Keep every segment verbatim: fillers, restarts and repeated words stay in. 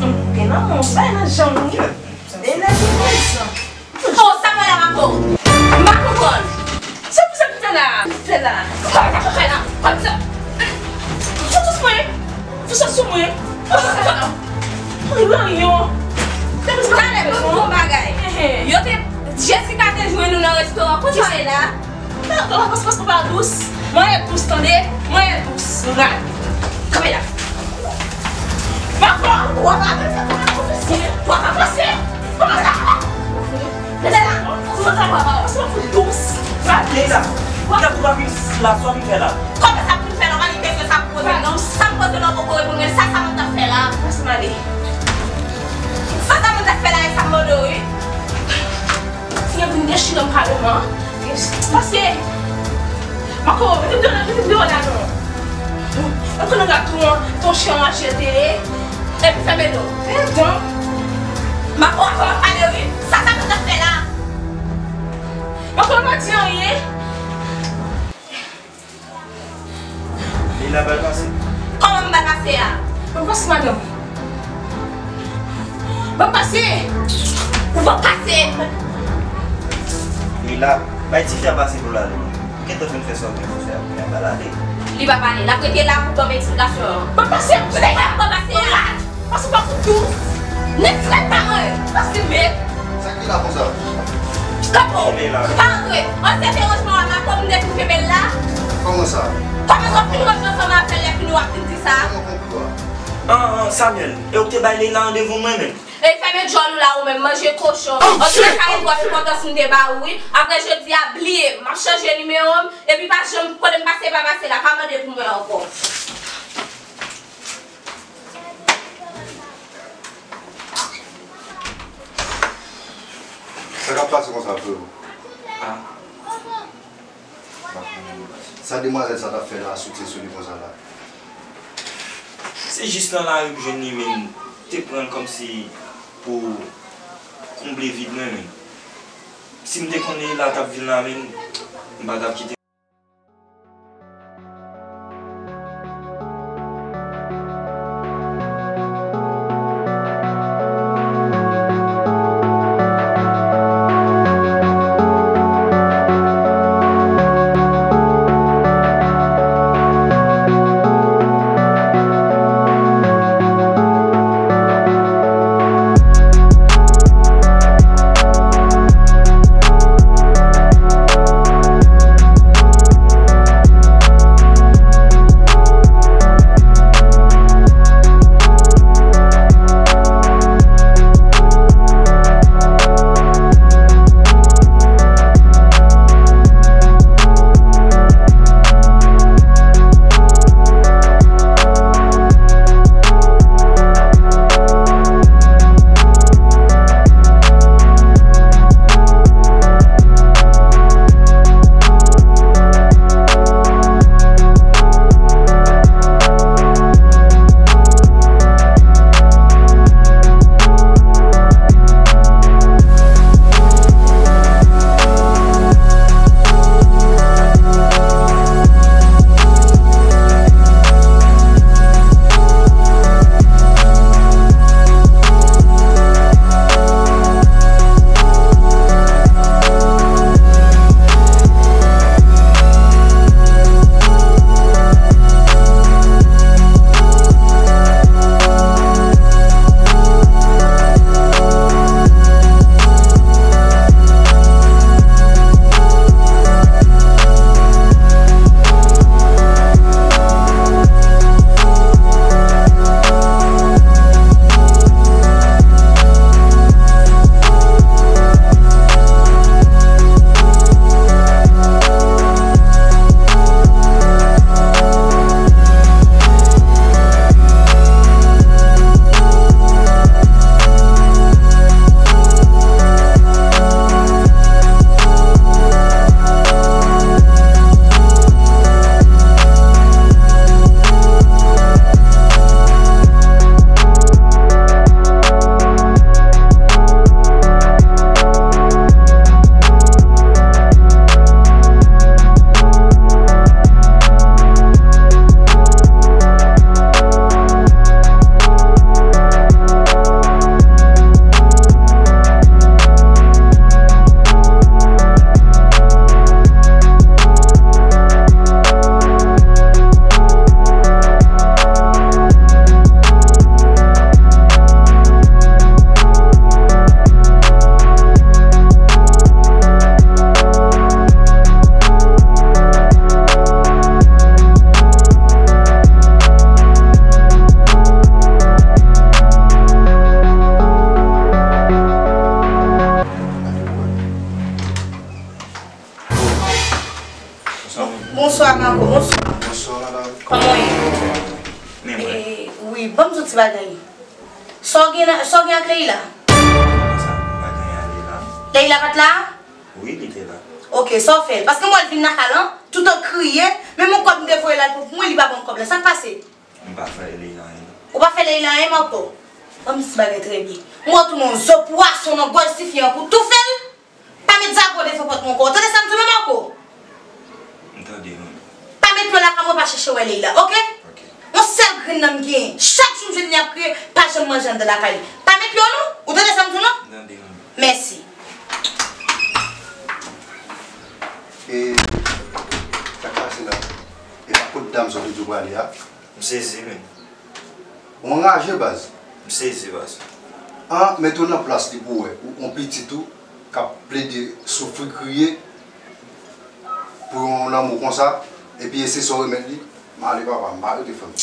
Gen nan men w, bay nan janm wi. Enève prezan. Oh, sa mwen la, Mako. M pa konprann. Se pou sa ki fè la. Fè la. Kòman sa pou fè la? Kòman sa? Fou sou mwen. Fou sou mwen. Fou sou mwen. Ranyon. Talè, ban m di w yon bagay. Yo te, Jessica te jwenn nou nan restoran. Kote w ye la? Mwen pa dous. Mwen dous, tande. Mwen dous. Rat. Kanpe la. Mako, w ap avanse, w ap avanse. W ap avanse. W ap avanse. Lè la, w ap avanse, w ap fout dous. Rat. Leila, kòman sa pou vin la, sa w vin fè la? Kòman sa pou fè la, w pa gen kesyon sa pou poze non. Sa m poze la, w poko reponn mwen, sa Samantha fè la. Pase m ale. Sa Samantha fè la, e sa m mande w, wi. Fini vin dechire m kareman. Pase. Mako, mete m deyò, mete m deyò la non. Mwen konnen w ap tou yon, ton chen an jete. Epi fèmen do. Fèmen do. Mako, avan m pale wi. Sa Samantha fè la. Mako, pa di anyen. Leila, ba l pase. Kòman m ba l pase a? Ban m pase, madanm. Ban m pase. Ou ban m pase. Leila, bay tifi a pase pou l ale. Ou gentan fin fè sa w gen pou fè a, kounye a ba l ale. Li p ap ale. L ap rete la pou ban m eksplikasyon an. Ban m pase. Ban m pase a. Pase pa pou tou. Nèg frèt pa mwen. Pase men. Sa ki la konsa? Kanpe w. Kenbe la. Pa antre. Ansyen deranjman w a Mako m te fin kenbe l la. Kòman sa? Kòman sa w fin rantre ansanm avè l lè fini w ap vin di sa? Kòman konpli w a? An, an, Samuel, e ou k te bay Leila randevou mwen menm? E fèmen djòl ou la ou menm, manje kochon. Antoulèka gen twòp enpòtans m te ba ou wi. Apre jodi a, bliye m. M ap chanje nimewo m. Epi pa janm, kote m pase pa pase la, pa mande pou mwen ankò. Sa k ap pase konsa, frero? Ah. Sa demwazèl sa t ap fè la, sote sou li konsa la? Se jis nan lari m jwenn li, men m te pran l kòmsi pou konble vid mwen, men si m te konnen Leila t ap vin la, men m pa t ap kite. Ti bagay. Sa w gen, sa w gen ak Leila? Sa, pa gen anyen ale la. Leila pa t la? Wi, li te la. Ok, sa w fè l? Paske m wè l vin nan kay lan, tout an kriye, menm yon kòb m te voye la pou mwen, li pa ban m kòb la. Sa k pase? M pa fè Leila anyen non. Ou pa fè Leila anyen, Marco? Ban m di ti bagay trè byen. M wè w tounen yon zo pwason nan gòj tifi an pou toufe l. Pa met zago devan pòt mwen ankò. Ou tande sa m di w la, Marco? M tande, manmi. Pa met pye w lakay mwen, pa chèche wè Leila, ok? Ok. Yon sèl grenn nan m genyen. Chak jou m jwenn li ap kriye, pa janm manje anndan lakay li. Pa met pye w non. Ou tande sa m di w non? M tande, manmi. Mèsi. E sa k pase la? E pa kot dam sa w te di w prale a? M sezi, menn. Ou anraje, baz. M sezi, baz. An, mete w nan plas li pou w wè. Ou, yon pitit ou k ap plede soufri, kriye pou yon lanmou konsa, epi e se sa w remèt li? M ale, papa, m pa rete, frè m.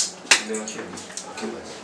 Ok, ok, baz.